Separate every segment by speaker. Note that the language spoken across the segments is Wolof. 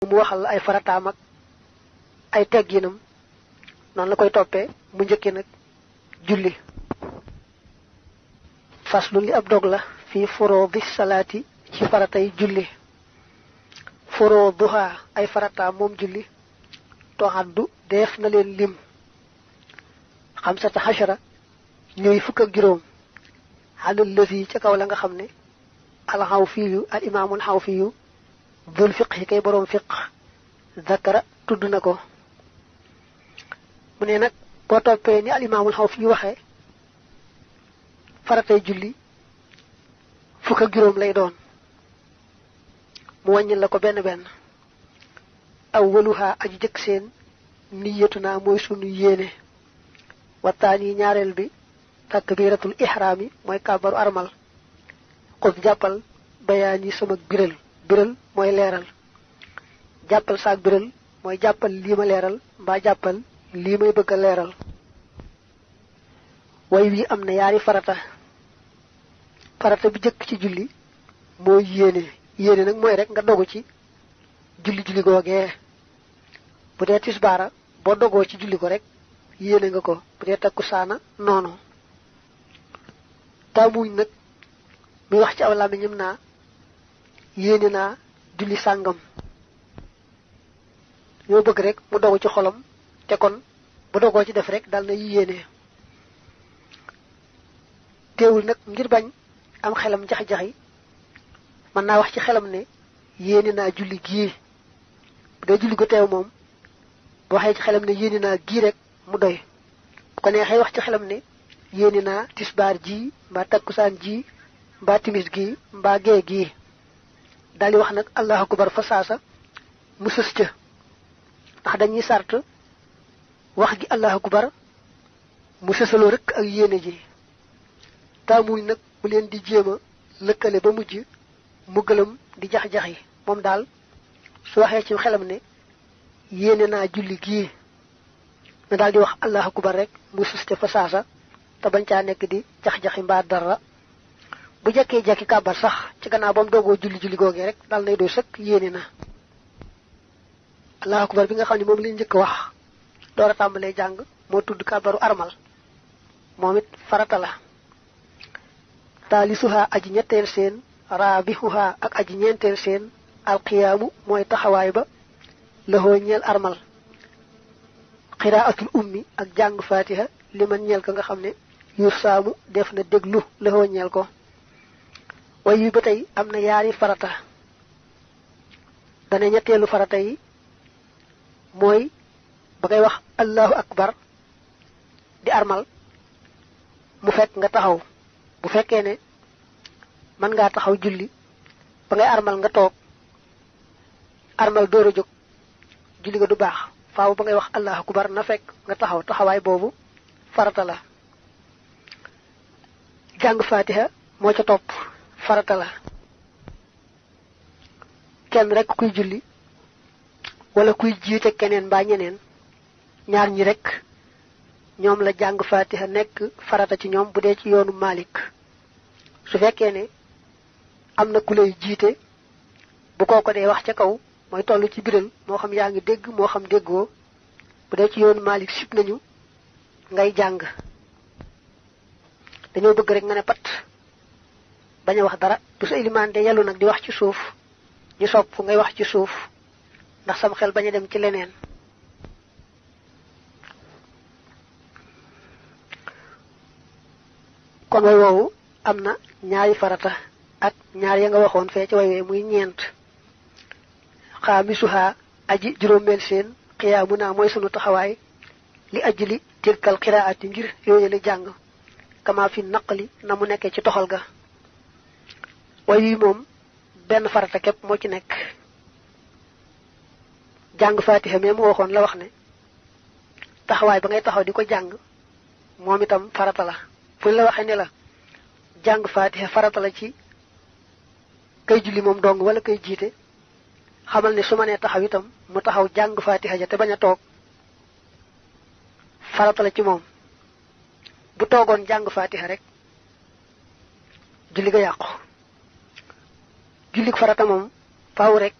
Speaker 1: mu waxal la ay farataam ak ay tegginam non la koy toppee mu njëkke nag julli. faslu li ab dog la fi furudi salaati ci faratay julli. furuduha ay farataam moom julli toxaddu def na leen lim xamsata xashara ñooy fukk ak juróom xalal lësi ca kaw la nga xam ne alxawfiyu al imaamul xawfiyu dul fiq kay boroom fiq zakara tudd na ko. mu ne nag boo toppee ni al imaamul xawfiyu waxee faratay julli fukk ak juróom lay doon mu wàññil la ko benn benn. awwaluha aji jëkk seen niyatuna mooy sunu yéene wattaani ñaareel bi takbiratul ihraami mooy kàbbaru armal xus jàppal bayaani sama biral mooy leeral jàppal saak biral mooy jàppal lii ma leeral mbaa jàppal lii may bëgg a leeral. way wi am na yaari farata bi jëkk ci julli mooy yéene nag mooy rek nga dogu ci julli googee. bu dee tisbaara boo dogoo ci julli ko rek yéene nga ko bu dee takkusaana noonu. taamuñ nag muy wax ci aw làmmiñam naa yéene naa julli sàngam ñoo bëgg rek mu dogu ci xolam te kon bu dogoo ci def rek dal na yéene. teewul nag ngir bañ am xelam jax-jaxi mën naa wax ci xelam ne yéene naa julli gii bu dee julli ko teew moom bu waxee ci xelam ne yéene naa gii rek mu doy. bu ko neexee wax ci xelam ne yéene naa tisbaar ji mbaa takkusaan ji mbaa timis gi mbaa gee gii daldi wax nag allahu akbar fa saasa mu sës ca ndax dañuy sart wax gi allahu akbar mu sësaloo rek ak yéene ji. taamuñ nag mu leen di jéem a lëkkale ba mujj mu gëlëm di jax-jaxi moom daal su waxee ci xelam ne yéene naa julli gii na daal di wax allahu akbar rek mu sës ca fa saasa te bañ caa nekk di jax-jaxi mbaa dara. bu jekkee jekki kàbbar sax ci gannaaw ba mu doogoo julli googee rek dal nay doy sëkk yéene na. allahu akbar bi nga xam ne moom lañ njëkk wax door a tàmbalee jàng moo tudd kàbbaru armal moom it farata la. taalisuha aji ñetteel seen raabihuha ak aji ñeenteel seen alqiyaamu mooy taxawaay ba lahoo ñeel armal. qiraatul ummi ak jàng fatiha li man ñeel ko nga xam ne yu saamu def na déglu lahoo ñeel ko. way wi ba tey am na yaari farata. dana ñetteelu farata yi mooy ba ngay wax allahu akbar di armal mu fekk nga taxaw. bu fekkee ne mën ngaa taxaw julli ba ngay armal nga toog armal door a jóg julli nga du baax faaw ba ngay wax allahu akbar na fekk nga taxaw taxawaay boobu farata la. jàng fatiha moo ca topp farata la. kenn rek kuy julli wala kuy jiite keneen mbaa ñeneen ñaar ñi rek ñoom la jàng fatiha nekk farata ci ñoom bu dee ci yoonu Malik. su fekkee ne am na ku lay jiite bu kooko dee wax ca kaw mooy toll ci biral moo xam yaa ngi dégg moo xam déggoo bu dee ci yoonu Malik sib nañu ngay jàng. dañoo bëgg rek nga ne pat bañ a wax dara bu sa ilimaan de yellu nag di wax ci suuf ñu sopp ngay wax ci suuf ndax sam xel bañ a dem ci leneen. kon way woowu am na ñaari farata ak ñaar ya nga waxoon fee ci way wee muy ñeent. xaamisuha aji juróomeel seen xiyaamu naa mooy sunu taxawaay li ajli tilkal qiraati ngir yooyale jàng kama fi naqli na mu nekkee ci toxal ga. way wi moom benn farata képp moo ci nekk. jàng fatiha mais mu waxoon la wax ne taxawaay ba ngay taxaw di ko jàng moom itam farata la. fu ñu la waxee ne la jàng fatiha farata la ci kay julli moom dong wala kay jiite xamal ne su ma nee taxaw itam mu taxaw jàng fatiha ja te bañ a toog farata la ci moom. bu toogoon jàng fatiha rek julli ga yàqu. jullik farata moom faaw rek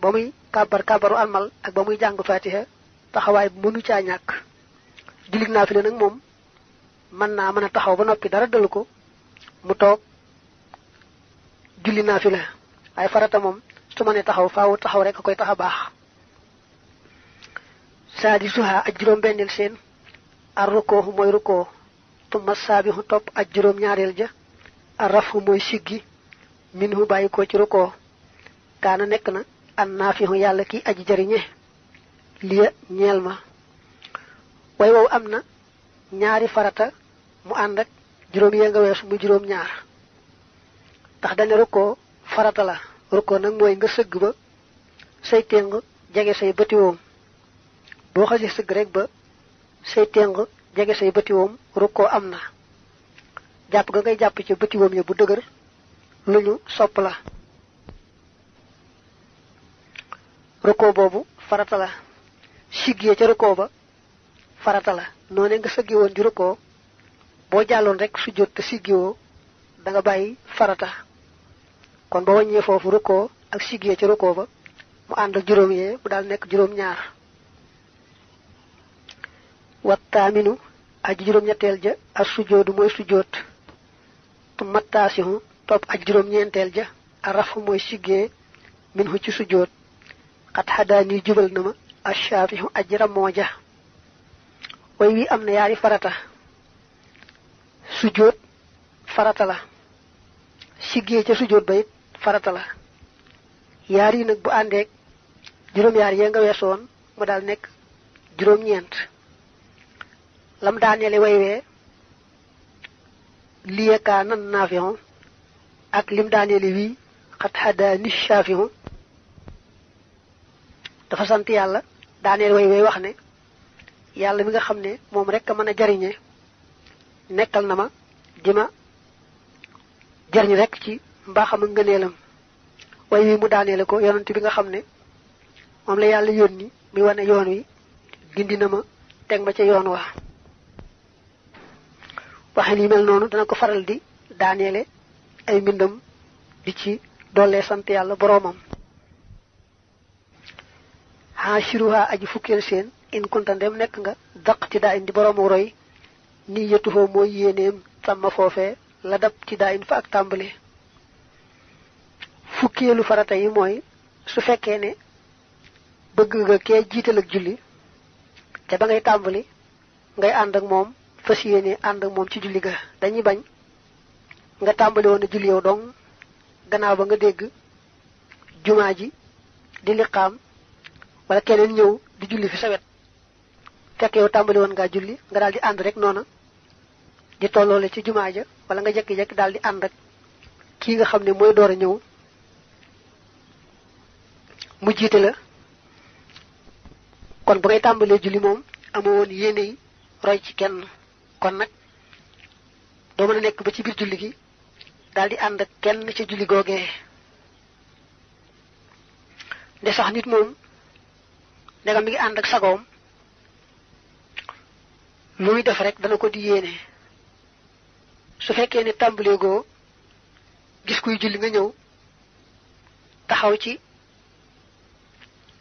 Speaker 1: ba muy kabar kabaru almal ak ba muy jàng fatiha taxawaay mënu caa ñàkk julli naafila nag moom mën naa mën a taxaw ba noppi dara dalu ko mu toog julli naafila waaye farata moom su ma ne taxaw faaw taxaw rek a koy tax a baax saadi suha ak juróom benneel seen ar rukkoo mooy rukkoo tumma saabihu topp ak juróom ñaareel ja ar rafu mooy siggi minhu bàyyi ko ci rukkoo kaana nekk na an naafihu yàlla ki aji jariñe liya ñeel ma way wow am na ñaari farata mu ànd ak juróom yee nga weesu mu juróom ñaar ndax dane rukkoo farata la rukkoo nag mooy nga sëgg ba say téng jege say bëti woom boo xasee sëgg rek ba say téng jege say bëti woom rukkoo am na jàpp ga ngay jàpp ci bëti woom ya bu dëgër lu ñu sopp la rukkoo boobu farata la siggee ca rukkoo ba farata la noone nga sëggi woon ju rukkoo boo jàlloon rek sujjóot te siggiwoo da nga bàyyi farata kon ba wàññee foofu rukkoo ak siggee ca rukkoo ba mu ànd ak juróom yee mu daal nekk juróom ñaar wattaaminu aji juróom ñetteel ja ak sujjóotu mooy sujjóot tu mattaasihu topp aj juróom ñeenteel ja ak rafu mooy siggee minhu ci sujjóot xat xadaani jubal na ma ashaafihu aji ramoo ja way wi am na yaari farata sujjóot farata la siggee ca sujjóot ba it farata la yaar yi nag bu àndeek juróom yaar yee nga weesoon mu daal nekk juróom ñeent lam daaneele way wee liyekaa nan naafihu ak lim daaneele wii xat xadaani shaafihu dafa sant yàlla daaneel way way wax ne yàlla mi nga xam ne moom rek a mën a jariñe nekkal na ma di ma jariñ rek ci mbaaxam ak ngëneelam way wi mu daaneele ko yonent bi nga xam ne moom la yàlla yónni mi wane yoon wi gindi na ma teg ma ca yoon wa waxin yi mel noonu dana ko faral di daaneele ay mbindam di ci dollee sant yàlla boroomam haashiruha aji fukkeel seen in kunta ndem nekk nga daq ci daa in di boroomu roy ni yetuhoo mooy yéeneem sàmma foofee la dab ci daa in fa ak tàmbali fukkeelu farata yi mooy su fekkee ne bëgg nga kee jiital ak julli te ba ngay tàmbali ngay ànd ak moom fas yéene ànd ak moom ci julli ga dañuy bañ nga tàmbali woon a julli yow dong gannaaw ba nga dégg jumaa ji di liqaam wala keneen ñëw di julli fi sa wet fekk yow tàmbali woon ngaa julli nga daal di ànd rek noona di tolloole ci jumaa ja wala nga jekki-jekki daal di ànd ak kii nga xam ne mooy door a ñëw mu jiite la kon ba ngay tàmbalee julli moom amoo woon yéene yi roy ci kenn kon nag doo mën a nekk ba ci biir julli gi daal di ànd ak kenn ci julli googee nde sax nit moom ndegam mi ngi ànd ak sagoom lu muy def rek dana ko di yéene su fekkee ne tàmbalee goo gis kuy julli nga ñëw taxaw ci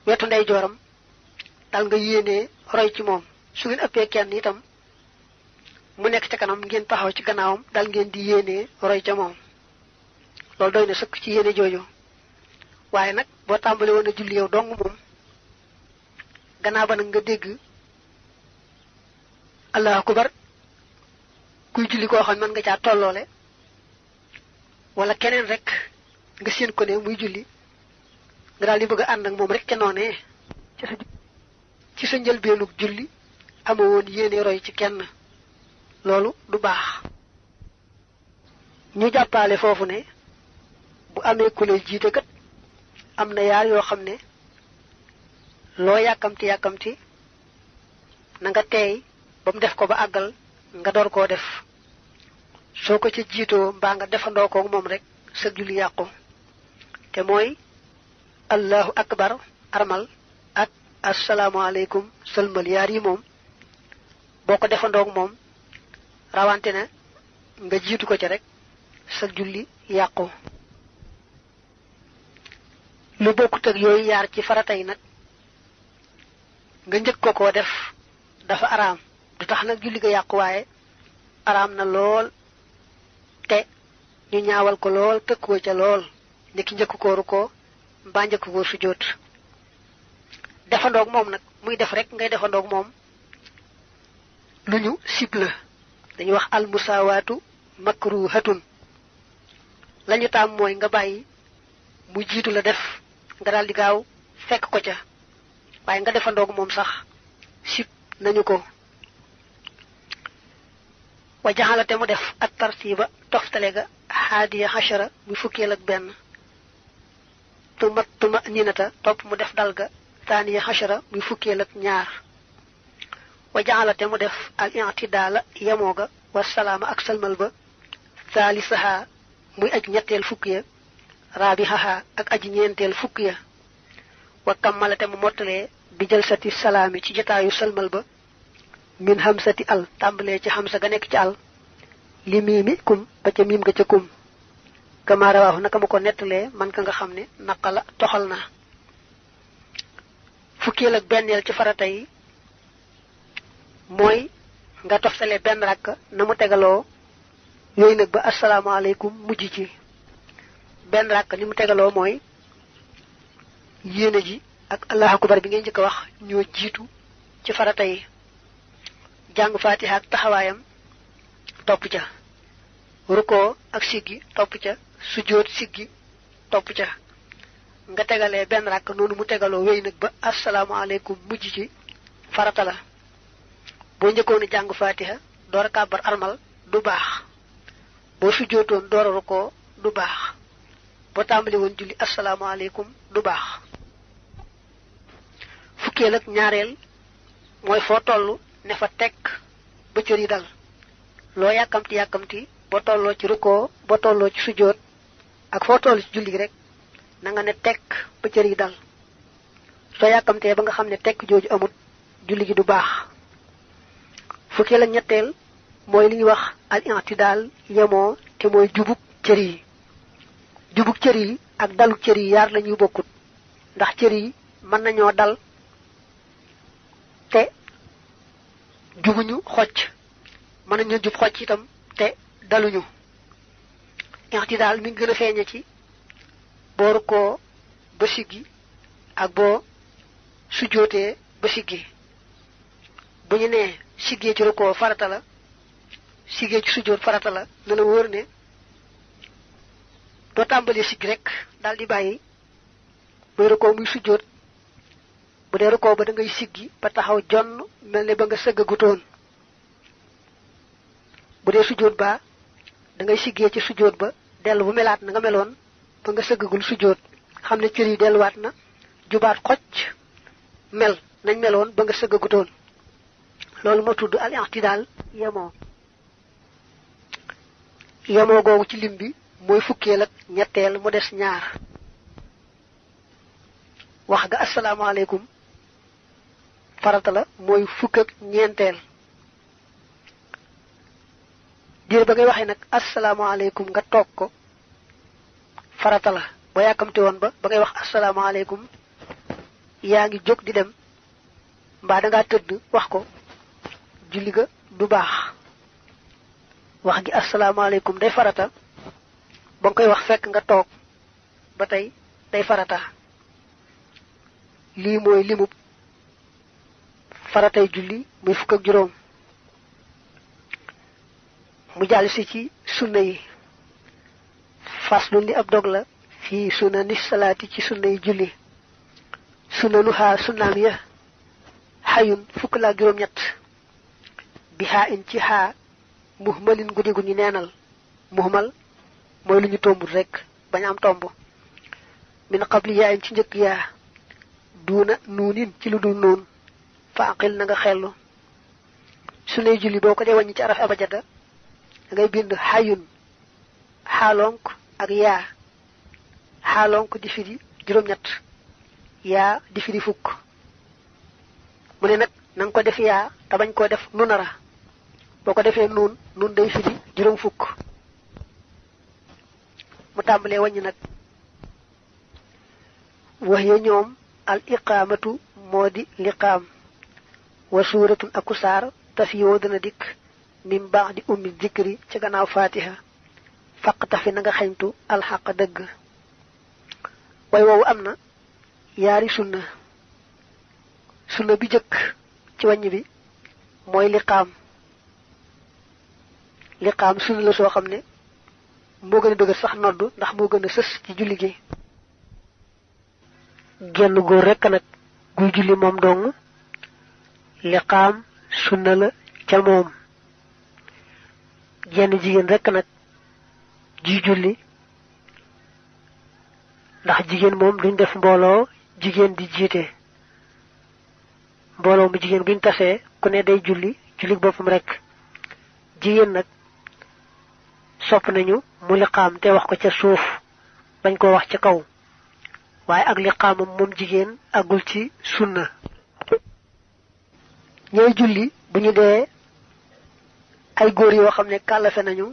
Speaker 1: wetu ndey jooram dal nga yéenee roy ci moom su ngeen ëppee kenn itam mu nekk ca kanam ngeen taxaw ci gannaawam dal ngeen di yéenee roy ca moom loolu doy na sëkk ci yéene jooju waaye nag boo tàmbale woon a julli yow dong moom gannaaw ba nag nga dégg allahu akbar kuy julli koo xam mën nga caa tolloole wala keneen rek nga séen ko ne muy julli nga daal di bëgg a ànd ak moom rek ca noonee ci sa njëlbeenug julli amoo woon yéene roy ci kenn loolu du baax ñu jàppaale foofu ne bu amee ku lay jiite kat am na yaar yoo xam ne loo yàkkamti yàkkamti na nga teey ba mu def ko ba àggal nga door koo def soo ko ci jiitoo mbaa nga defandoo ko moom rek sa julli yàqu te mooy allahu akbar armal ak asalaamaaleykum sëlmal yaar yi moom boo ko defandoog moom rawante na nga jiitu ko ci rek sa julli yàqu lu bokkut ak yooyu yaar ci farata yi nag nga njëkk ko def dafa araam du tax nag julli ga yàqu waaye araam na lool te ñu ñaawal ko lool tëkkoo ca lool niki njëkk ko ruko mbaa njëkk ko sujjóot defandoog moom nag muy def rek ngay defandoog moom lu ñu sib la dañuy wax al musawaatu makruhatun lañu taam mooy nga bàyyi mu jiitu la def nga daal di gaaw fekk ko ca waaye nga defandoog moom sax sib nañu ko wa jaxalate mu def at tartiba toftale ga haadiya hashara muy fukkeel ak benn tuma ninata topp mu def dal ga taaniya hashara muy fukkeel ak ñaar wa jaxalate mu def al i'tidaala yemoo ga wa salaama ak salmal ba saalisaha muy aj ñetteel fukk ya raabihaha ak aji ñeenteel fukk ya wa kammalate mu mottalee bi jalsati salaami ci jotaayu salmal ba min hamsati al tàmbalee ci hamsa ga nekk ci al li miimi kum ba ca miim ga ca kum kama rawaahu naka ma ko nettalee man ka nga xam ne naqala toxal na fukkeel ak benneel ci farata yi mooy nga toftale benn rakk na mu tegaloo yooyu nag ba asalaamaaleykum mujj ci benn rakk ni mu tegaloo mooy yéene ji ak allahu akbar bi ngeen njëkk a wax ñoo jiitu ci farata yi jàng fatiha ak taxawaayam topp ca ruko ak siggi topp ca sujjóot siggi topp ca nga tegalee benn rakk noonu mu tegaloo wéy nag ba asalaamaaleykum mujj ci farata la boo njëkkoon a jàng fatiha door a kàbbar armal du baax boo sujjóotoon door a ruko du baax boo tàmbali woon julli asalaamaaleykum du baax fukkeel ak ñaareel mooy foo toll ne fa tekk ba cër yi dal loo yàkkamti boo tolloo ci rukkoo boo tolloo ci sujjóot ak foo toll ci julli gi rek na nga ne tekk ba cër yi dal soo yàkkamtee ba nga xam ne tekk jooju amut julli gi du baax fukkeel ak ñetteel mooy li ñuy wax al i'tidaal yemoo te mooy jubug cër yi ak dalu cër yi yaar lañuy bokkut ndax cër yi mën nañoo dal te jubuñu xocc mën nañu jub xocc itam te daluñu i'tidaal mi ngi gën a feeñe ci boo rukkoo ba siggi ak boo sujjóotee ba siggi bu ñu nee siggee ci rukkoo farata la siggee ci sujjóot farata la na la wóor ne doo tàmbalee siggi rek daal di bàyyi muy rukkoo muy sujjóot bu dee rukkoo ba da ngay siggi ba taxaw jonn mel ne ba nga sëggagutoon bu dee sujjóot ba da ngay siggee ci sujjóot ba dellu bu melaat na nga meloon ba nga sëggagul sujjóot xam ne cër yi delluwaat na jubaat xocc mel nañ meloon ba nga sëggagutoon loolu moo tudd al i'tidaal yemoo googu ci lim bi mooy fukkeel ak ñetteel mu des ñaar wax ga asalaamaaleykum farata la mooy fukk ak ñeenteel diir ba ngay waxee nag asalaamaaleykum nga toog ko farata la ba yàkkamte woon ba ngay wax asalaamaaleykum yaa ngi jóg di dem mbaa dangaa tëdd wax ko julli ga du baax wax gi asalaamaaleykum day farata ba nga koy wax fekk nga toog ba tey day farata lii mooy limub faratay julli muy fukk ak juróom mu jàll si ci sunna yi faslun li ab dog la fii sunna ni salaati ci sunna yi julli sunna nu xaa sunnaam ya xayun fukk laa juróom ñett bi xaa in ci xaa muhmalin guddi gu ñu neenal muhmal mooy lu ñu tombul rek bañ am tomb min qabli yaa in ci njëkk yaa duuna nuunin ci lu dul noon faaqil na nga xellu sunay julli boo ko dee wàññi ci araf abajada da ngay bind xayun xaalonk ak yaa xaalonk di firi juróom-ñett yaa di firi fukk mu ne nag na nga ko def yaa te bañ koo def nunara boo ko defee nun day firi juróom fukk mu tàmbalee wàññi nag wahiya ñoom al iqamatu modi liqam wa suratun akusar tafiyo dana dik min ba'di ummi dhikri ci gannaaw fatiha faqta fi nga xañtu al haqq deug way wowu amna yaari sunna bi jëk ci wañ bi moy liqam sunna la so xamne mo gëna dëgër sax noddu ndax mo gëna sës ci julli gi genn goor rek nak guy julli mom dong liqam sunna la ca mom jenn jigen rek nak ji julli ndax jigen mom duñ def mbolo jigen di jité mbolo mu jigen buñ tassé ku ne day julli bopum rek jigen nak sopp nañu mu liqam te wax ko ca suuf bañ ko wax ci kaw waye ak liqamam mom jigen agul ci sunna ñoy julli buñu dé ay goor yo xamné kalafé nañu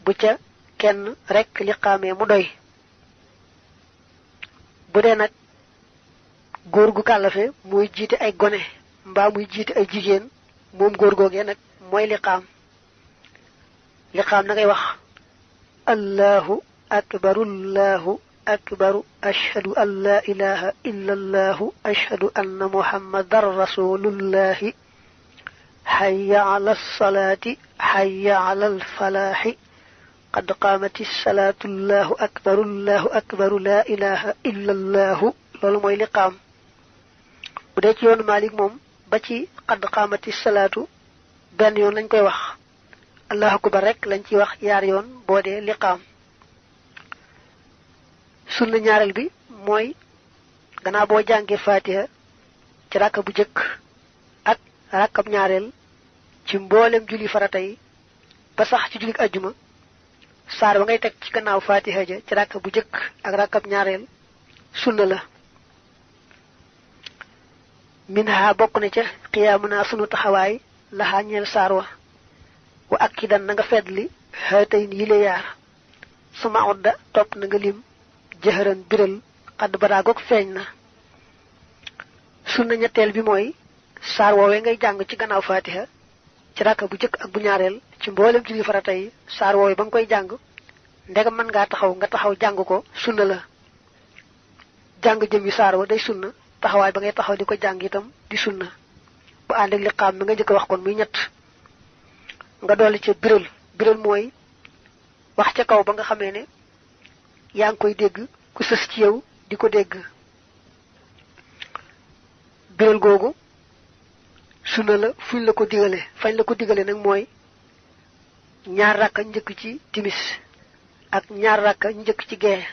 Speaker 1: bu ca kenn rek liqamé mu doy bu dé nak goor gu kalafé moy jité ay goné mba muy jité ay jigen mom goor gogé nak moy liqam na ngay wax allahu akbar ashhadu an la ilaha illa allah ashhadu anna muhammadar rasulullah hayya ala salati hayya ala al falah qad qamatis salatu allahu akbar la ilaha illa allah lolu moy liqam bu dé ci yoonu malik mom ba ci qad qamatis salatu ben yoon lañ koy wax allahu akbar rek lañ ci wax yaar yoon bo dé liqam sunna ñaaral bi moy gana bo jangé fatiha ci rakka bu jëk ak rakkab ñaarel ci mbolem julli farata yi ba sax ci julli aljuma saar ba ngay tek ci gannaaw fatiha ja ci rakka bu jëk ak rakkab ñaarel sunna la minha bokku na ca qiyamuna sunu taxaway la hañel sarwa wa akidan nga fedli hatayn yile yaar suma odda top na nga lim jehran biral qad baragok feñna sunna ñettel bi moy sar wowe ngay jang ci gannaaw fatiha ci rakka bu jëk ak bu ñaarel ci mbolem julli farata yi sar wowe bang koy jang ndegam man nga taxaw jang ko sunna la jang jëm yu sar wa day sunna taxaway ba ngay taxaw diko jang itam di sunna bu and ak liqam nga jëk wax kon muy ñett nga doli ci biral moy wax ca kaw ba nga xamé né yang koy dégg ku sës ci yow diko dégg biral gogu sunna la fuñ la ko digalé fañ la ko digalé nak moy ñaar rakka ñëk ci timis ak ñaar rakka ñëk ci gée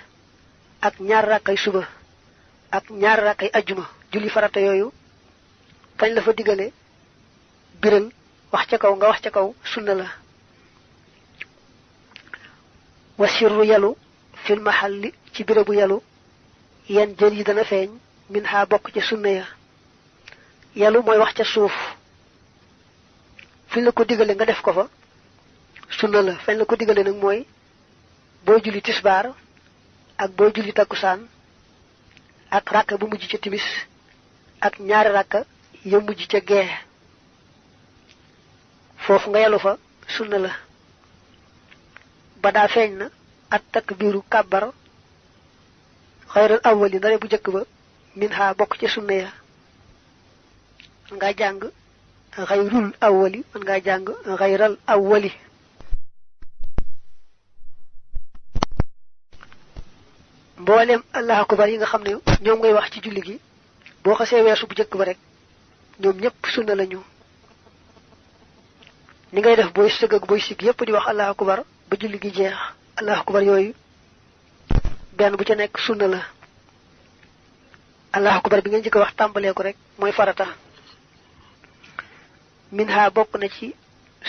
Speaker 1: ak ñaar rakkay suba ak ñaar rakkay aljuma julli farata yoyu fañ la fa digalé biral wax ca kaw nga wax ca kaw sunna la wasirru yalu fil mahalli ci birebu yalu yan jël dana feñ min ha bok ci sunna ya yalu moy wax ca suuf fi la ko digalé nga def ko fa sunna la fañ la ko digalé nak moy bo julli tisbar ak bo julli takusan ak rakka bu mujj ci timis ak ñaari rakka ya mujj ci gee fofu nga yalu fa sunna la bada feñ na at takbiru kabbar xayral awwali dara bu jëk ba minha bok ci sunna ya nga jang xayrul awwali nga jang xayral awwali mbolem allah akbar yi nga xamne ñom ngay wax ci julli gi bo xasse wessu bu jëk ba rek ñom ñepp sunna lañu ni ngay def boy sëg ak boy sig yépp di wax allah akbar ba julli gi jeex allah akbar yoyu ben bu ci nek sunna la allah akbar bi ngeen jëk wax tambalé ko rek moy farata minha bokk na ci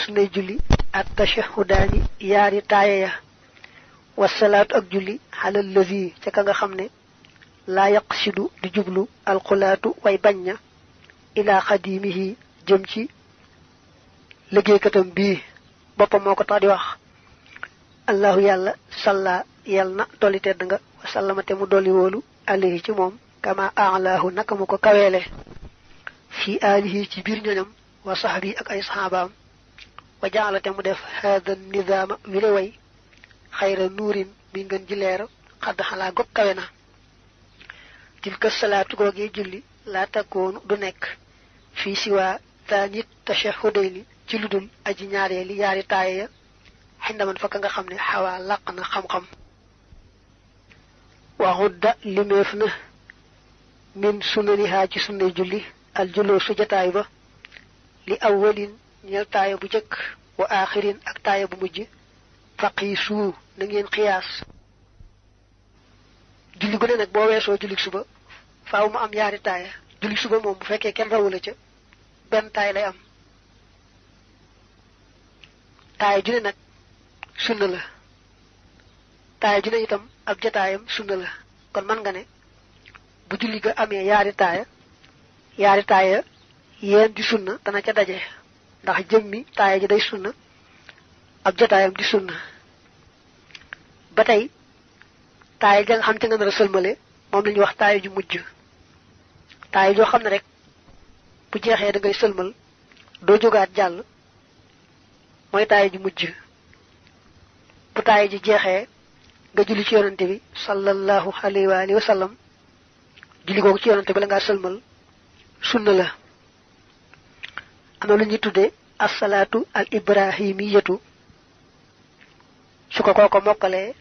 Speaker 1: sunnay julli at tashahhudani yaari taaya wassalatu ak julli halal ladhi ci ka nga xamne la yaqsidu di jublu al qulatu way bañna ila khadimihi jëm ci liggéey katam bi bopam moko tax di wax allahu yalla salla yalna doli tedd nga sallama te mu dolli wóolu alayhi ci moom kama a'lahu naka mu ko kaweele fi alihi ci biir ñoñam wa sahbi ak ay sahabaam wa ja'ala te mu def hada nizaama wile way xayra nuurin mi ngeen ji leer xadd xalaa gog kawe na tilka salaatu googee julli laa takkoonu du nekk fii siwaa taanit tashahudayni ci ludul aji ñaareeli yaari taaye ya xindaman fa ka nga xam ne xawaa làq na xam-xam waxudda limeef na min sunanihaa ci sunne julli al juloo su jataay ba li awwalin ñeel taaya bu jëkk wa aaxirin ak taaya bu mujj faqiisu na ngeen xiyaas julli gu ne nag boo weesoo julli suba faaw mu am yaari taaya julli suba moom bu fekkee kenn rawula ca benn taaya lay am taaya ju ne nag sunna la taaya ju ne itam ab jataayam sunna la kon mën nga ne bu julli ga amee yaari taaya yéen di sunna dana ca daje ndax jëmmi taaya ji day sunna ab jataayam di sunna ba tey taaya ja nga xam te nga nar a sëlmale moom la ñuy wax taaya ju mujj taaya joo xam ne rek bu jeexee da ngay sëlmal doo jógaat jàll mooy taaya ju mujj bu taaya ji jeexee nga julli ci yonante bi sallallahu alayhi wa alihi wa sallam julli googu ci yonante bi la ngaa sëlmal sunna la am na lu ñuy tuddee asalaatu al ibrahimiyatu su ko kooko mokkalee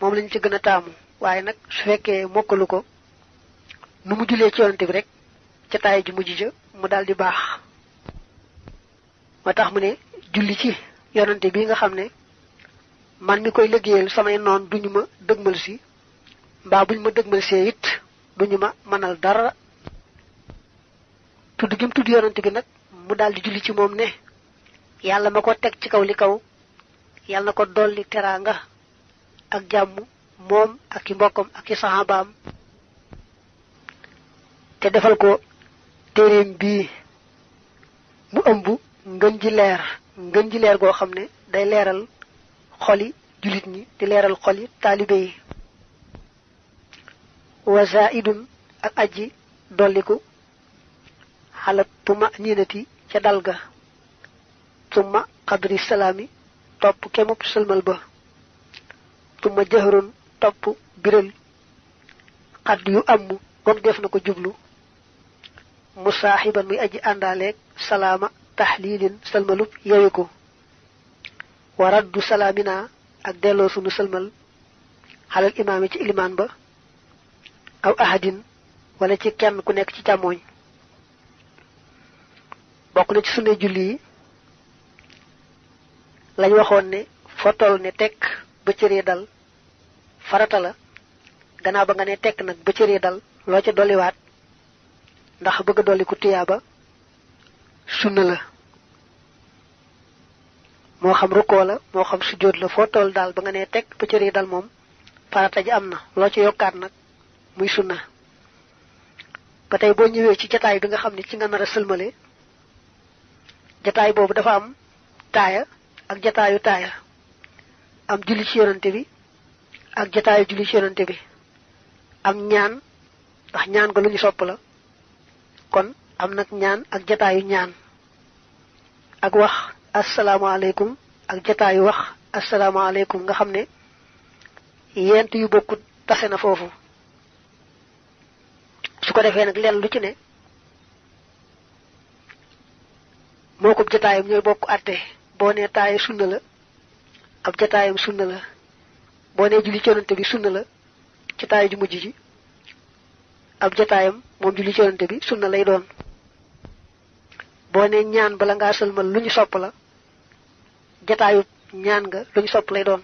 Speaker 1: moom lañ ci gën a taamu waaye nag su fekkee mokkalu ko nu mu jullee ci yonante bi rek ca taaya ji mujj ja mu daal di baax moo tax mu ne julli ci yonante bi nga xam ne man mi koy liggéeyal samay noon duñu ma dëgmal si mbaa buñ ma dëgmal see it duñu ma mënal dara tudd gi mu tudd yonante bi nag mu daal di julli ci moom ne yàlla ma ko teg ci kaw li kaw yàlla na ko dolli teraanga ak jàmm moom ak i mbokkam ak i saxaabaam te defal ko téeréem bii mu ëmb ngën ji leer goo xam ne day leeral xoli jullit ñi di leeral xoli taalibe yi wa zaidun ak aji dolliku xalat tuma niinati ca dal ga tumma xadri salaami topp kemub sëlmal ba tumma jëhrun topp biral xadd yu amm goog def na ko jublu musaaxiban muy aji àndaaleeg salaama taxliilin sëlmalub yewi ko wa raddu salaamina ak delloo sunu sëlmal xalal imaami ci ilimaan ba aw ahadin wala ci kenn ku nekk ci càmmooñ bokk na ci sunne julli yi lañ waxoon ne foo toll ne tekk ba cëree dal farata la gannaaw ba nga ne tekk nag ba cëree dal loo ca dolliwaat ndax bëgg a dolli ku tiyaaba sunna la moo xam rukkoo la moo xam sujjóot la foo toll daal ba nga ne tekk ba cëree dal moom farata ji am na loo ca yokkaat nag muy sunna ba tey boo ñëwee ci jataay bi nga xam ne ci nga nar a sëlmale jataay boobu dafa am taaya ak jataayu taaya am julli ci yonante bi ak jataayu julli ci yonante bi am ñaan ndax ñaan nga lu ñu sopp la kon am nag ñaan ak jataayu ñaan ak wax asalaamaaleykum ak jataayu wax asalaamaaleykum nga xam ne yent yu bokkut tase na foofu su ko defee nag leen lu ci ne moo ko jataayam ñooy bokk àtte boo nee taaye sunna la ab jataayam sunna la boo nee julli ci yonante bi sunna la ci taaye ju mujj ji ab jataayam moom julli ci yonante bi sunna lay doon boo nee ñaan bala ngaa sëlmal lu ñu sopp la jataayu ñaan nga lu ñu sopp lay doon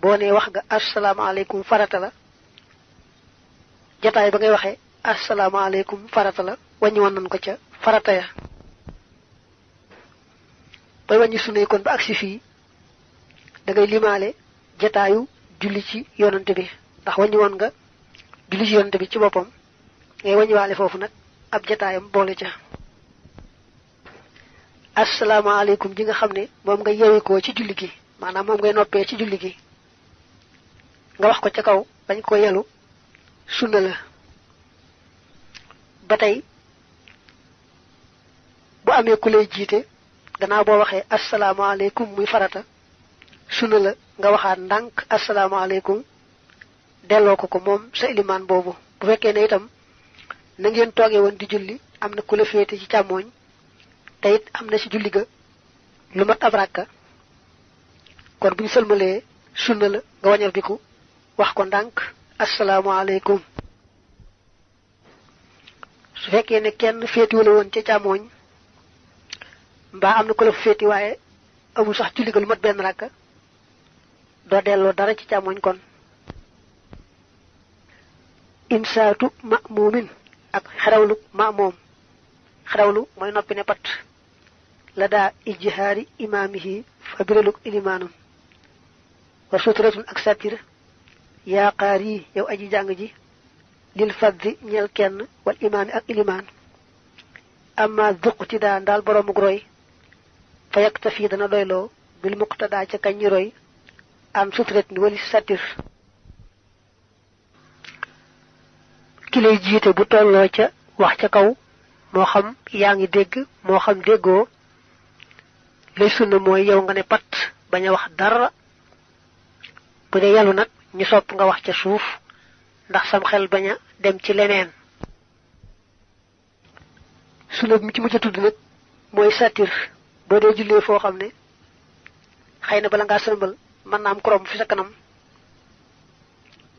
Speaker 1: boo nee wax nga asalaamaaleykum farata la jataay ba ngay waxee asalaamaaleykum farata la wàññi woon nañ ko ca farata ya bay wàññi sunna kon ba agsi fii da ngay limaale jataayu julli ci yonante bi ndax wàññi woon nga julli ci yonante bi ci boppam ngay wàññiwaale foofu nag ab jataayam boole ca asalaamaaleykum ji nga xam ne moom nga yewikoo ci julli gi maanaam moom ngay noppee ci julli gi nga wax ko ca kaw bañ ko yelu sunna la batay bu amé ku lay jité gannaaw bo waxé assalamu alaykum muy farata sunna la nga waxaat ndank assalamu alaykum delloo ko mom sa iliman bobu bu fekkee ne itam na ngeen toogee woon di julli amna ku la féete ci càmmooñ te it amna ci julli ga lu mat ab rakka kon buñu sëlmalee sunna la nga wañal biku wax ko ndank assalamu alaykum su fekkee ne kenn féeti wala woon ca càmmooñ mbaa am na ko la féeti waaye amul sax julli ga lu mat benn rakka doo delloo dara ci càmmooñ kon insaatu ma'mumin ak xarawlu ma'mum xarawlu mooy noppi ne pat la daa ijhaari imaamihi fa biraluk ilimaanum wa sutratun ak satir yaa qaari yow aji jàng ji lil faddi ñeel kenn wal imaami ak ilimaan amma duqtida ndaal boroomuk roy fa yaktafi dana doyloo bil muqtada ca kañ ñi roy am sutrat ni wali satir ki lay jiite bu tolloo ca wax ca kaw moo xam yaa ngi dégg moo xam déggoo lay sunna mooy yow nga ne pat bañ a wax dara bu dee yàllu nag ñu sopp nga wax ca suuf ndax sam xel bañ a dem ci leneen sunna mi ci mujj a tudd nag mooy satir boo dee jullee foo xam ne xëy na bala ngaa sëlmal mën naa am korom fi sa kanam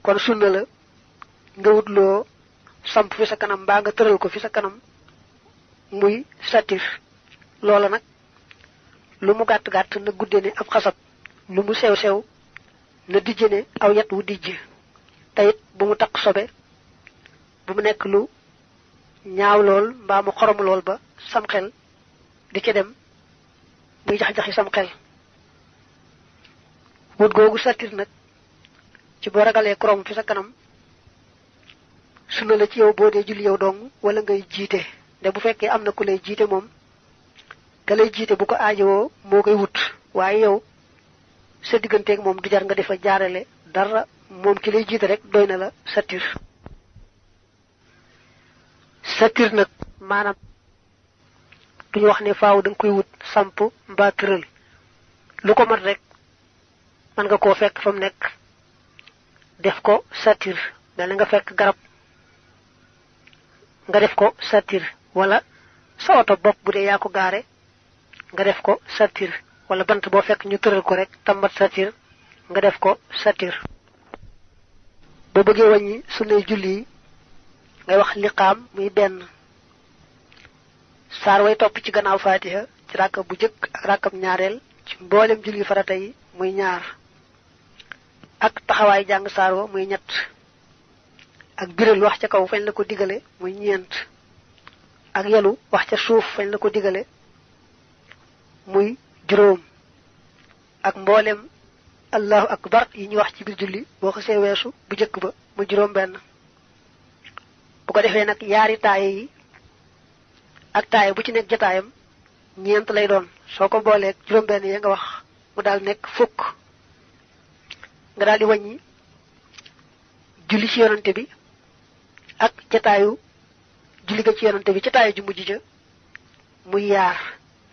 Speaker 1: kon sunna la nga wutloo samp fi sa kanam mbaa nga tëral ko fi sa kanam muy satir loola nag lu mu gàtt gàtt na gudde ne ab xasab lu mu sew sew na dijje ne aw yat wu dijj tayit bu mu takk sobe bu mu nekk lu ñaaw lool mbaa mu xorom lool ba sam xel di ca dem muy jax-jaxi sam xel wut googu satir nag ci boo ragalee korom fi sa kanam sunna la ci yow boo dee julli yow dong wala ngay jiite nde bu fekkee am na ku lay jiite moom ka lay jiite bu ko aajowoo moo koy wut waaye yow sa digganteeg moom du jar nga defa jaarale dara moom ki lay jiite rek doy na la satir satir nag maanaam duñu wax ne faaw da nga koy wut samp mbaa tëral lu ko mat rek man nga koo fekk fa mu nekk def ko satir mel nga fekk garab nga def ko satir wala sa oto bopp bu dee yaa ko gaare nga def ko satir wala bant boo fekk ñu tëral ko rek tambat satir nga def ko satir boo bëggee wàññi sunnay julli ngay wax liqaam muy benn saar way topp ci gannaaw fatiha ci ràkka bu jëkk ak ràkkam ñaareel ci mboolem julli farata yi muy ñaar ak taxawaay jàng saar wa muy ñett ak biral wax ca kaw fañ la ko digale muy ñeent ak yelu wax ca suuf fañ la ko digale muy juróom ak mboolem allahu akbar yi ñu wax ci biir julli boo xasee weesu bu jëkk ba mu juróom benn bu ko defee nag yaari taaye yi ak taaye bu ci nekk jotaayam ñeent lay doon soo ko booleeg juróom benn ya nga wax mu daal nekk fukk nga daal di wàññi julli ci yonante bi ak jotaayu julli ga ci yonante bi jotaayu ju mujj ja muy yaar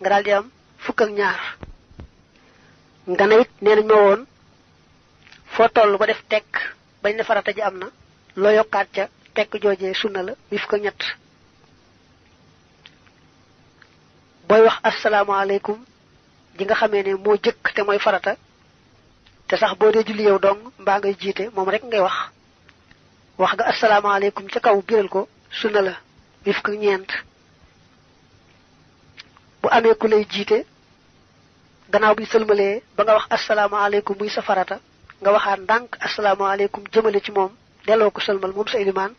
Speaker 1: nga daal di am fukk ak ñaar nga ne it nee nañ ma woon foo toll ba def tekk bañ ne farata ji am na loo yokkaat ca tekk joojee sunna la muy fukk ak ñett booy wax asalaamaaleykum ji nga xamee ne moo jëkk te mooy farata te sax boo dee julli yow dong mbaa ngay jiite moom rek ngay wax nga asalaamaaleykum ca kaw biral ko sunna la muy fukk ak ñeent bu amee ku lay jiite gannaaw bi sëlmalee ba nga wax asalaamaaleykum muy sa farata nga waxaat ndànk asalaamaaleykum jëmale ci moom delloo ko sëlmal moom sa ilimaan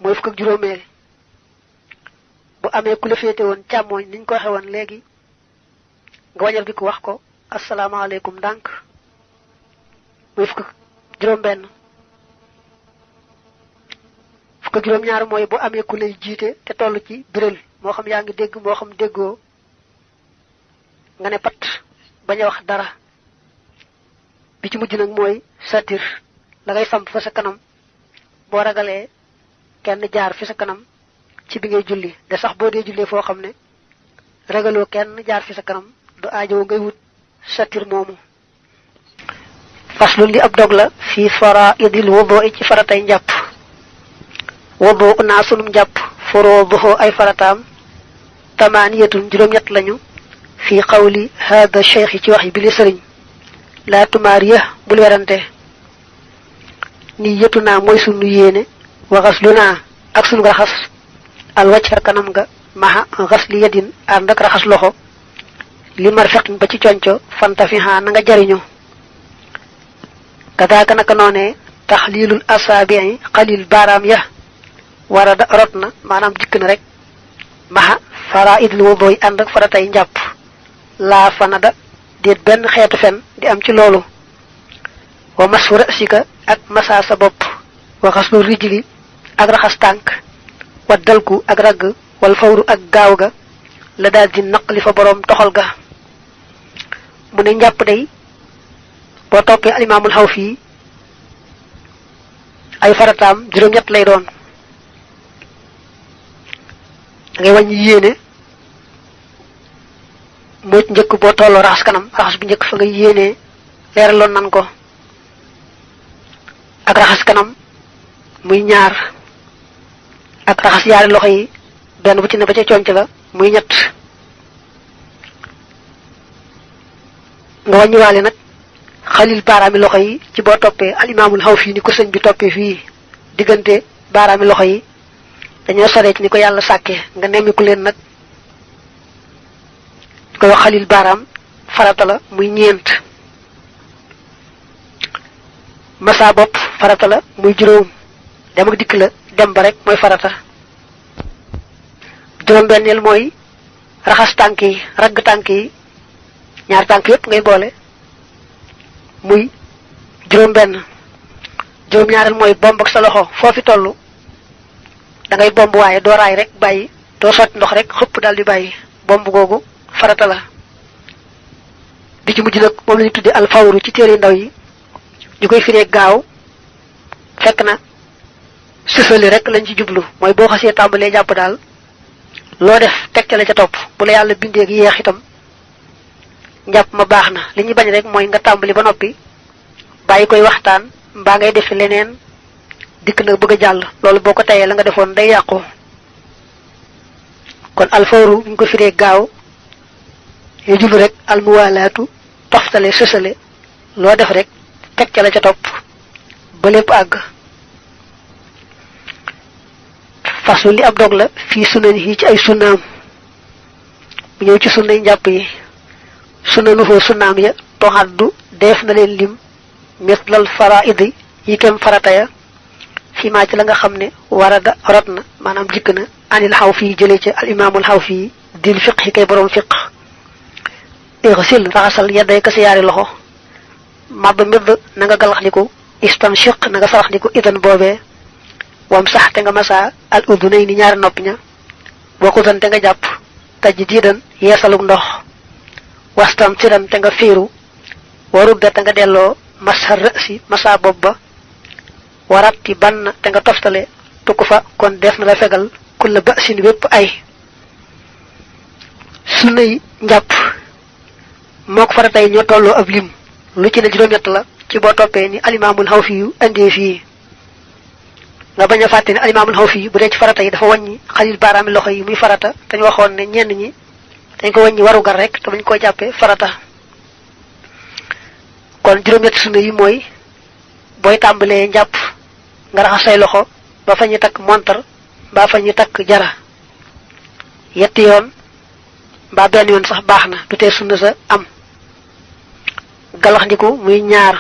Speaker 1: mooy fukk ak juróomeel bu amee ku la féete woon càmmooñ niñ ko waxe woon léegi nga wañal bi ko wax ko asalaamaaleykum ndànk muy fukk ak juróom benn fukk ak juróom ñaar mooy bu amee ku lay jiite te toll ci biral moo xam yaa ngi dégg moo xam déggoo nga ne pat bañ a wax dara bi ci mujj nag mooy satir da ngay samp fa sa kanam boo ragalee kenn jaar fi sa kanam ci bi ngay julli de sax boo dee jullee foo xam ne ragaloo kenn jaar fi sa kanam du aajowo ngay wut satir moomu faslun li ab dog la fi faraidil wudu ci faratay njàpp wudu naa sunum njàpp furuduhu ay farataam tamaaniyatun juróom-ñett lañu fi qawli hada cheikh ci wax yi bi li sëriñ la tumaariya bul werante ni yetu naa mooy sunu yéene wa xaslunaa ak sunu raxas al wajha kanam nga maha xasli yadin ànd ak raxas loxo li marfaqin ba ci conco fantafiha na nga jariñu kadaaka naka noone taxlilul asaabii xalil baaraam ya warada rot na maanaam dikk na rek maha faraidul wudu ànd ak faratay njàpp laa fanada déet benn xeetu fen di am ci loolu wa masu rasika ak masa sa bopp wa xaslu rijli ak raxas tànk wa dalku ak ragg wal fawru ak gaaw ga la daal di naqli fa boroom toxal ga mu ne njàpp day boo toppee alimaamul Xawfi ay farataam juróom-ñett lay doon da ngay wàññi yéene moo ci njëkk boo tolloo raxas kanam raxas bu njëkk fa nga yéenee leeraloon nan ko ak raxas kanam muy ñaar ak raxas yaari loxo yi benn bu ci ne ba ca conc la muy ñett nga wàññiwaale nag xalil baaraami loxo yi ci boo toppee alimaamul Xawfi ni ko sëñ bi toppee fii diggante baaraami loxo yi dañoo soree ci ni ko yàlla sàkkee nga nemmiku leen nag di koy wax xalil baaraam farata la muy ñeent masa bopp farata la muy juróom dem ak dikk la dem ba rek mooy farata juróom-benneel mooy raxas tànk yi ragg tànk yi ñaar tànk yépp ngay boole muy juróom-benn juróom-ñaareel mooy bomb ak sa loxo foofi toll da ngay bomb waaye doo raay rek bàyyi doo sotti ndox rek xëpp daal di bàyyi bomb googu farata la bi ci mujj nag moom la ñu tuddee alfawru ci téere ndaw yi ñu koy firee gaaw fekk na sësali rek lañ ci jublu mooy boo xasee tàmbalee jàpp daal loo def teg ca la ca topp bu la yàlla bindee ak yéex itam njàpp ma baax na li ñu bañ rek mooy nga tàmbali ba noppi bàyyi koy waxtaan mbaa ngay defi leneen dikk na bëgg a jàll loolu boo ko tayee la nga defoon day yàqu kon alfawru bu ñu ko firee gaaw ñu jublu rek almuwaalaatu toftale sësale loo def rek teg ca la ca topp ba lépp àgg fasu li ab dog la fii sunan yi ci ay sunnaam bu ñëw ci sunnay njàpp yi sunanuhoo sunnaam ya toxaddu def na leen lim mislal faraidi yi kem farata ya fi maa ci la nga xam ne warada rot na maanaam jikk na anil Xawfi jëlee ca al imaamul Xawfi dil fiq yi kay boroom fiq irsil raxasal yadday ka sa yaari loxo màbb mbir na nga galax ndiku istanshiq na nga sarax ndiku idan boobee wam sax te nga masa al udunay ni ñaari nopp ña wakudan te nga jàpp taj diidan yeesaluk ndox wastam siran te nga fiiru warudda te nga delloo masa rësi masa bopp ba waratti bann te nga toftale tukku fa kon def na la fegal kulla ba'sin wépp ay sunnay njàpp moo ko faratay ñoo tolloo ab lim lu ci ne juróom-ñett la ci boo toppee ni alimaamul Xawfi yu andee fii nga bañ a fàtte ne alimaamul Xawfi yu bu dee ci farata yi dafa wàññi xalil baaraami loxo yi muy farata dañu waxoon ne ñenn ñi dañ ko wàññi warugar rek te bañ koo jàppee farata kon juróom-ñett sunna yi mooy booy tàmbalee njàpp nga raxas say loxo ba fa ñu takk montar mbaa fa ñu takk jara yetti yoon mbaa benn yoon sax baax na du tee sunna sa am galax ndiku muy ñaar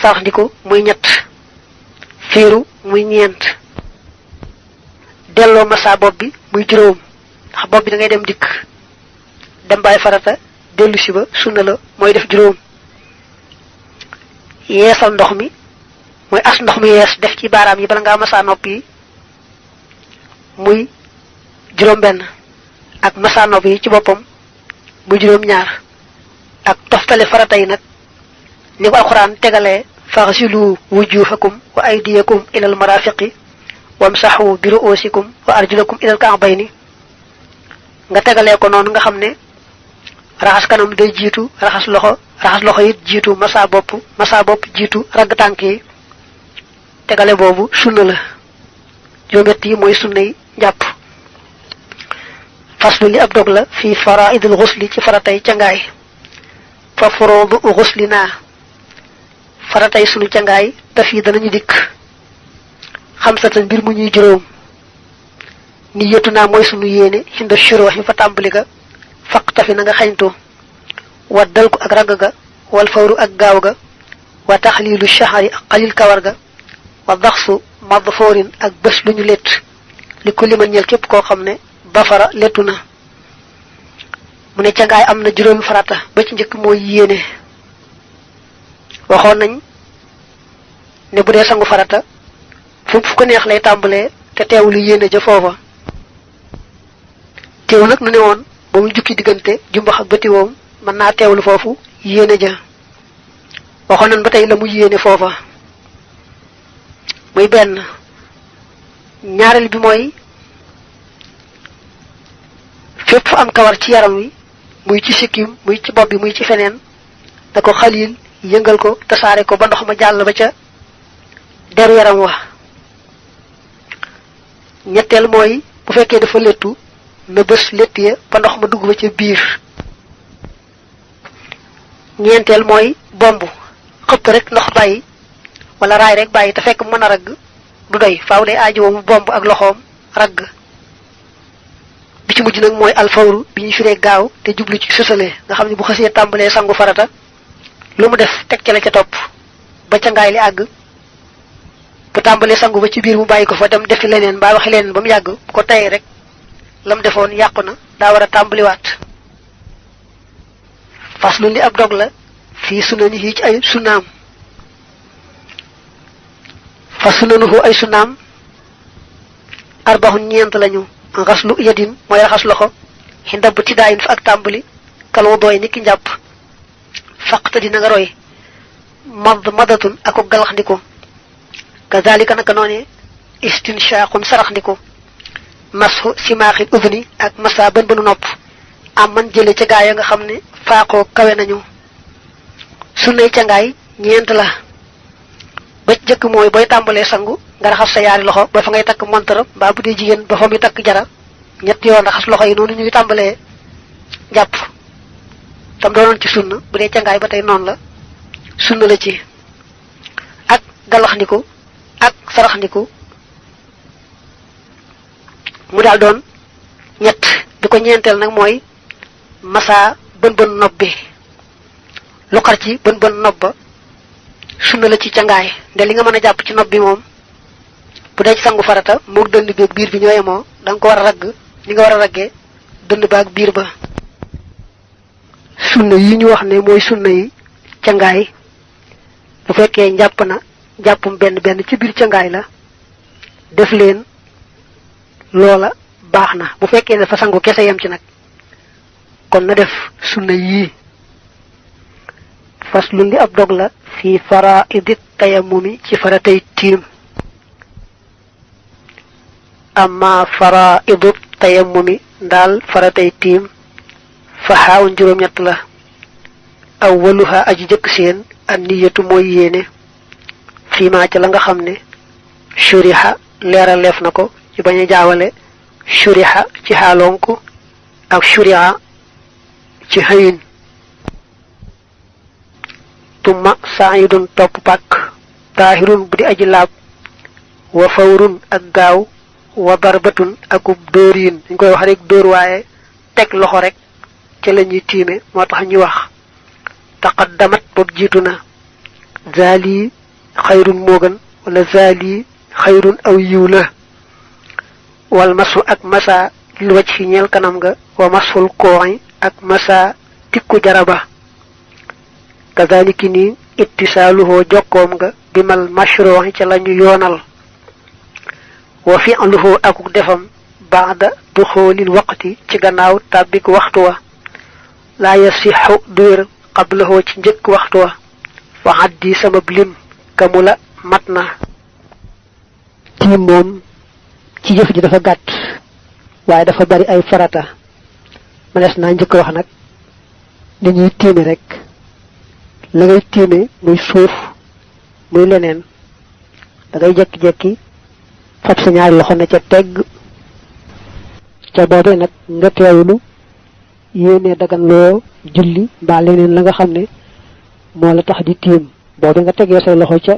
Speaker 1: sarax ndiku muy ñett fiiru muy ñeent delloo masa bopp bi muy juróom ndax bopp bi da ngay dem dikk dem bàyyi farata dellu si ba sunna la mooy def juróom yeesal ndox mi mooy as ndox mi yees def ci baaraam yi bala ngaa masa nopp yi muy juróom benn ak masa nopp yi ci boppam muy juróom ñaar ak toftale farata yi nag ni ko alxuraan tegalee faghsilu wujuhakum wa aydiyakum ila al marafiqi wamsahu bi ru'usikum wa arjulakum ila al ka'bayni nga tegalé ko non nga xamné raxas kanam day jitu raxas loxo yi jitu massa bop jitu rag tanki tegalé bobu sunna la jometi moy sunnay japp faslu li ab dog la fi fara'idul ghusli ci faratay ciangaay fa furudu ghuslina faratay sunu ciangaay tafi danañu dik xamsatan bir mu ñuy juroom niyatuna moy sunu yene hinda shuruhi fa tambali ga faqtafi na nga xagnto waddal ko ak rag ga wal fawru ak gaaw ga wa tahlilu shahri qalil kawar ga wa dhakhsu madfurin ak bes luñu let li kulli man ñel kep ko xamne bafara letuna mu ne ciangaay amna juroom farata ba ci ñeuk moy yene waxon nañ ne bu dé sangu farata fu ko neex lay tambalé té téwlu yene ja fofa téw nak nu ne won ba mu jukki digënté jumbax ak bëti wom man na téwlu fofu yene ja waxon nañ batay la mu yene fofa muy ben ñaaral bi moy fépp am kawar ci yaram wi muy ci sikkim muy ci bopp bi muy ci feneen da ko xalil yëngal ko tasaare ko ba ndox ma jàll ba ca deru yaram wa ñetteel mooy bu fekkee dafa lettu na bés lett ya ba ndox ma dugg ba ca biir ñeenteel mooy bomb xëpp rek ndox bàyyi wala raay rek bàyyi te fekk mën a ragg du doy faaw day aajo mu bomb ak loxoom ragg bi ci mujj nak moy al fawru bi ñu firé gaaw te jublu ci sësalé nga xamni bu xasse tambalé sangu farata lu mu def tek ci la ca top ba ca ngaay li ag bu tambalé sangu ba ci biir mu bayiko fa dem def leneen ba wax leneen bam yag ko tay rek lam defoon yaquna da wara tambali wat faslu li ab dog la fi sunani hi ci ay sunam faslunuhu ay sunam arba'un ñent lañu ghaslu yadin moy raxas loxo hinda bu tidayin fa ak tambali kalo doy niki njàpp faqta dina nga roy madatun ako galaxndiko kazalika naka noné istinshaqun saraxndiko mashu simaxil udni ak masa ban banu nopp am man jële ci gaaya nga xamne faaqo kawe nañu sunnay ca ngaay ñent la ba jëk moy boy tambalé sangu nga raxas sa yaari loxo ba fa ngay tak montaram ba bu dé jigen ba fa mi tak jara ñett yoon raxas loxo yi nonu ñuy tambalé japp tam doonon ci sunna bu dé ciangaay ba tay non la sunna la ci ak galaxndiku ak saraxndiku mu dal doon ñett diko ñentel nak moy massa bën bën nobbi lu xar ci bën bën nobba sunna la ci ciangaay de li nga mëna japp ci nobbi mom bu dé ci sangu farata mo dënd bi ak biir bi ñoy mo dang ko wara rag li nga wara raggé dënd ba ak biir ba sunna yi ñu wax né moy sunna yi ciangaay bu fekké japp na jappum benn benn ci biir ciangaay la def leen lola baxna bu fekké dafa sangu kessa yam ci nak kon na def sunna yi faslu li ab dog la fi fara'idit tayammumi ci faratay tim amma fara'idut tayammumi dal faratay tim fa haawun juroom ñett la awwaluha aji jëk seen an niyatu moy yene fi ma ci la nga xamne shuriha leral lef nako ci baña jaawale shuriha ci halonku ak shuriha ci hayin tumma sa'idun top pak tahirun budi aji lab wa fawrun ak gaaw wa darbatun akub dorin ñu koy wax rek dor waye tek loxo rek ci lañuy timé motax ñu wax taqaddamat bob jituna zali khairun mogan wala zali khairun aw yula wal masu ak masa lu wacc fi ñel kanam nga wa masul koy ak masa tikku jaraba kazaliki ni ittisaluhu jokkom nga bimal mashru'i ci lañu yonal wa fi'luhu akuk defam ba'da dukhulil waqti ci gannaaw tabik waxtu wa la yasihu dur qablahu ci njëkk waxtu wa fa haddi sabab lim kamula matna tim mom ci jëf ji dafa gatt waye dafa bari ay farata manes na ñëk wax nak dañuy timé rek la ngay timé muy suuf muy leneen da ngay jekki-jekki fab sa ñaari loxo ne ca tegg ca boobee nag nga teewlu yéene dagan loo julli mbaa leneen la nga xam ne moo la tax di tiim boobee nga tegee say loxo ca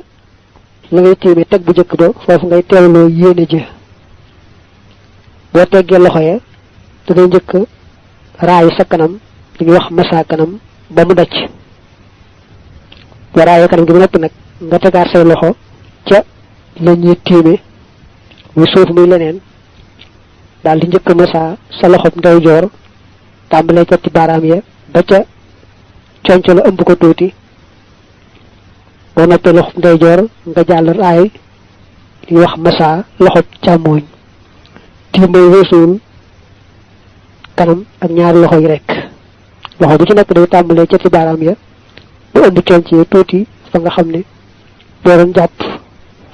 Speaker 1: la ngay tiimee teg bu jëkk ba foofu ngay teewloo yéene ji boo teggee loxo ya da ngay njëkk raayu sa kanam li ñuy wax massa kanam ba mu dacc boo raayee kanam gi ba noppi nag nga tegaat say loxo ca la ñuy tiime muy suuf muy leneen daal di njëkk massa sa loxob ndeyjoor tàmbalee ca ci baaraam ya ba ca conco la ëmb ko tuuti boo noppee loxob ndeyjoor nga jàll raay li wax massa loxob càmmooñ tiim mooy weesuwul kanam ak ñaari loxo yi rek loxo bu ci nekk day tàmbalee ca ci baaraam ya bu ëmb conco yi tuuti fa nga xam ne boo doon jàpp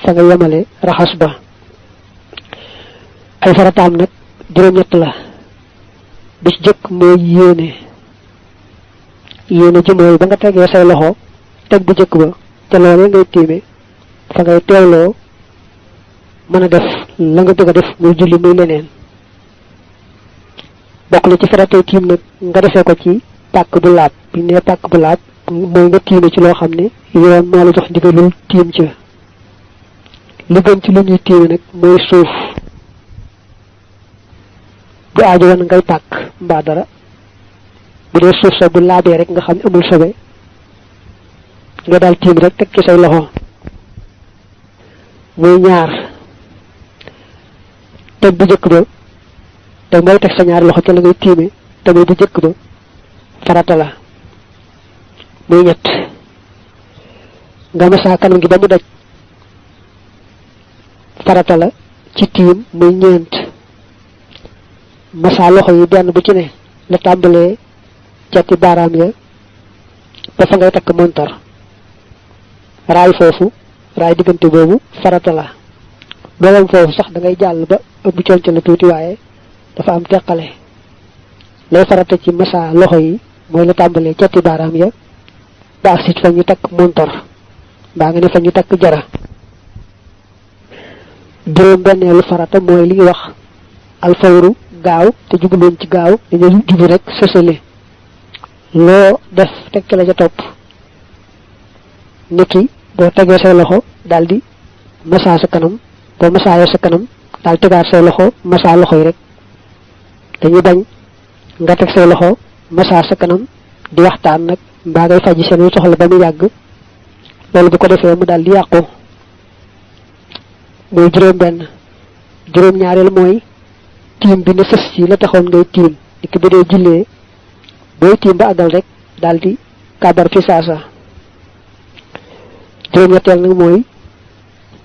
Speaker 1: fa nga yemale raxas ba ay farataam nag juróom-ñett la bi ci jëkk mooy yéene ji mooy ba nga tegee say loxo teg bu jëkk ba ca loolee ngay tiime fa ngay teewloo mën a def la nga bëgg a def muy julli muy leneen bokk na ci faratay tiim nag nga defee ko ci pàkk bu laab bi ne pàkk bu laab mooy nga tiime ci loo xam ne yoon moo la jox ndigalul tiim ci li gën ci lu ñuy tiime nag mooy suuf bu aajo woon ngay pàkk mbaa dara bu dee suuf sa bu laabee rek nga xam ne amul sobe nga daal tiim rek teg ci say loxo muy ñaar teg bu jëkk ba te mooy teg sa ñaari loxo ca la ngay tiime te muy bu jëkk ba farata la muy ñett nga massa kanam gi ba mu daj farata la ci tiim muy ñeent massa loxo yi benn bu ci ne la tàmbalee ca ci baaraam ya ba fa ngay takk montar raay foofu raay diggante boobu farata la doom foofu sax da ngay jàll ba ëpp conc la tuuti waaye dafa am teqale lay farata ci massa loxo yi mooy la tàmbalee ca ci baaraam ya ba ak fa ñu takk montar mbaa nga ne fa ñu takk jara juróom benneelu farata mooy li ñuy wax alfawru gaaw te jubluwoon ci gaaw dañu jubu rek sësale loo def teg ci la ca topp niki boo tegee say loxo daldi massa sa kanam boo massaayee sa kanam daal tegaat say loxo massa loxo yi rek dañuy bañ nga teg say loxo massa sa kanam di waxtaan nag mbaa ngay faji seen soxla ba mu yàgg loolu bu ko defee mu daal di yàqu mooy juróom benn juróom ñaareel mooy tiim bi ne sës ci la taxoon ngay tiim niki bu dee jullee booy tiim ba àggal rek daal di kàbbar fi saasa juróom ñetteel nag mooy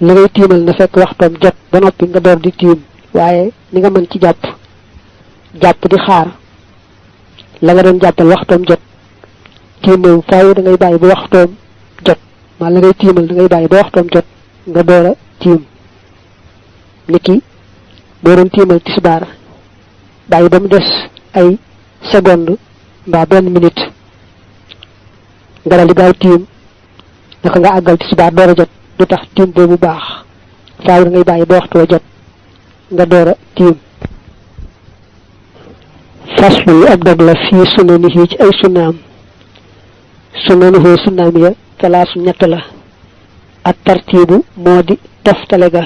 Speaker 1: la ngay tiimal na fekk waxtoom jot ba noppi nga door di tiim waaye ni nga mën ci jàpp di xaar la nga doon jàppal waxtoom jot tiim moom faaw da ngay bàyyi ba waxtoom jot maa la ngay tiimal da ngay bàyyi ba waxtoom jot nga door a tiim niki boo doon tiimal tisbaar bàyyi ba mu des ay seconde mbaa benn minute nga dal di gaaw tiim naka nga àggal tisbaar door a jot du tax tiim boobu baax faaw da ngay bàyyi ba waxtu wa jot nga door a tiim faslu ab dog la fii sunanihi ci ay sunnaam sunnaam ya talaasu ñett la ak tartiibu moo di toftale ga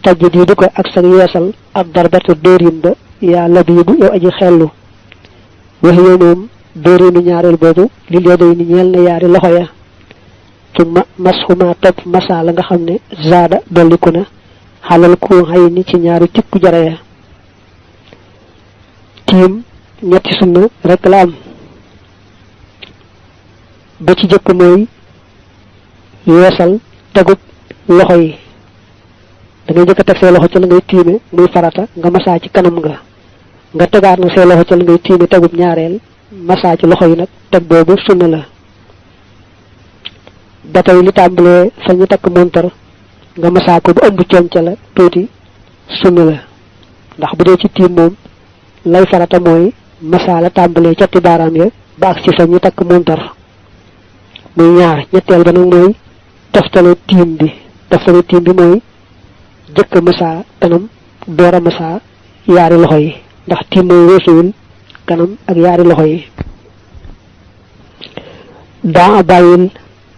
Speaker 1: tajdiidu ko ak sa yeesal ak darbatu dóorin ba yaa labiibu yow aji xellu wax yow moom dóorinu ñaareel boobu li lee day ni ñeel na yaari loxo ya tumma masxuma topp masa la nga xam ne zaada dolliku na xalal ku xay ni ci ñaari tikku jara ya tiim ñetti sunna rek la am ba ci jëkk mooy yeesal tegub loxo yi da ngay jëkk teg say loxo ci la ngay tiime muy farata nga masaa ci kanam nga tegaat na say loxo ci la ngay tiime tegub ñaareel masaa ci loxo yi nag teg boobu sunna la ba tey li tàmbalee fa ñu takk montar nga masaa ko bu ëmb conca la tuuti sunna la ndax bu dee ci tiim moom lay farata mooy masaa la tàmbalee cati baaraam ya ba ak ci fa ñu takk montar muy ñaar ñetteel ba nag mooy toftale tiim bi mooy jëkk masaa kanam door a masaa yaari loxo yi ndax tiim mooy weesuwul kanam ak yaari loxo yi daa bàyyil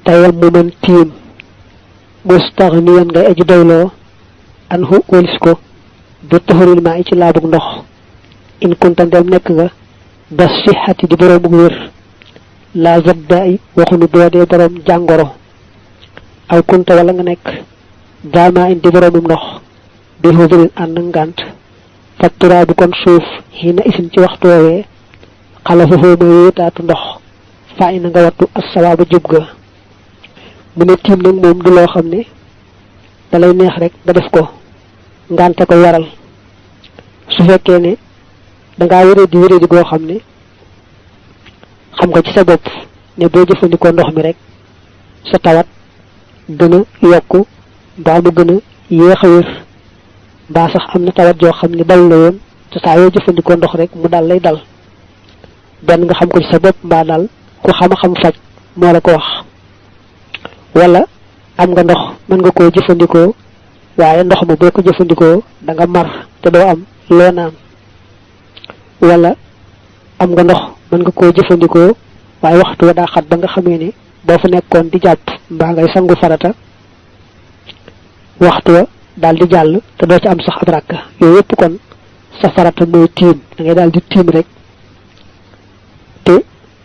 Speaker 1: tayal mu mën tiim mustaghniyan ngay aji doyloo anhu walis ko bi tuhuril maa ci laabug ndox in kunta ndem nekk nga da sixati di boroomug wér la zadda yi waxunu boo dee boroom jàngoro aw kunta wala nga nekk daamaa in di boroomum ndox bi xudurin ànd ngànt fatturaa bu kon suuf xiina isin ci waxtu woowee xala foofu mooy wéetaatu ndox faa ina nga wattu assawaaba jub ga mu ne tiim nag moom du loo xam ne dalay neex rek nga def ko ngànte ko waral su fekkee ne dangaa wéré di goo xam ne xam nga ci sa bopp ne boo jëfandikoo ndox mi rek sa tawat gën a yokku mbaa mu gën a yéex a wér mbaa sax am na tawat joo xam ne dal la woon te saa yoo jëfandikoo ndox rek mu dal lay dal benn nga xam ko ci sa bopp mbaa dal ku xam-xam faj moo la ko wax wala am nga ndox mën nga koo jëfandikoo waaye ndox ma boo ko jëfandikoo da nga mar te doo am loo naan wala am nga ndox mën nga koo jëfandikoo waaye waxtu wa daa xat ba nga xamee ne boo fa nekkoon di jàpp mbaa ngay sangu farata waxtu wa daal di jàll te doo ci am sax ab rakka yooyu yëpp kon sa farata mooy tiim da ngay daal di tiim rek te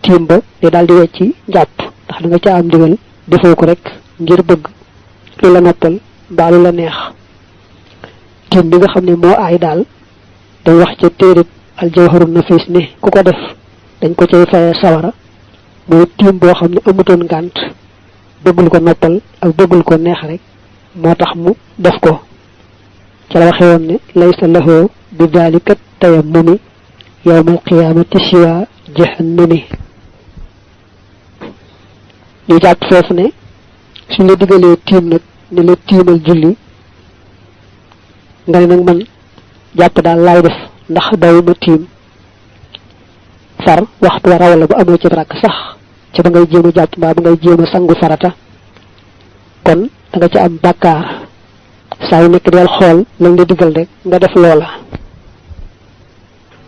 Speaker 1: tiim ba day daal di wecci njàpp ndax da nga ca am ndigal defoo ko rek ngir bëgg lu la noppal mbaa lu la neex tiim bi nga xam ne moo aay daal day wax ca téereb aljawharun nafis ne ku ko def dañ ko cay fayee sawara mooy tiim boo xam ne amutoon ngànt bëggul ko noppal ak bëggul ko neex rek moo tax mu def ko ca la waxee woon ne laysa lahu bi dalika tayammumi yawmal qiyaamati siwa jahannami ñu jàpp foofu ne suñ la diggalee tiim nag ne la tiimal julli nga ne nag man jàpp daal laay def ndax dawuma tiim far waxtu wa raw la bu amoo ci rakk sax ca ba ngay jéem a jàpp mbaa ba ngay jéem a sangu farata kon da nga ci am bàkkaar saa yu nekk del xool lañ la diggal rek nga def loola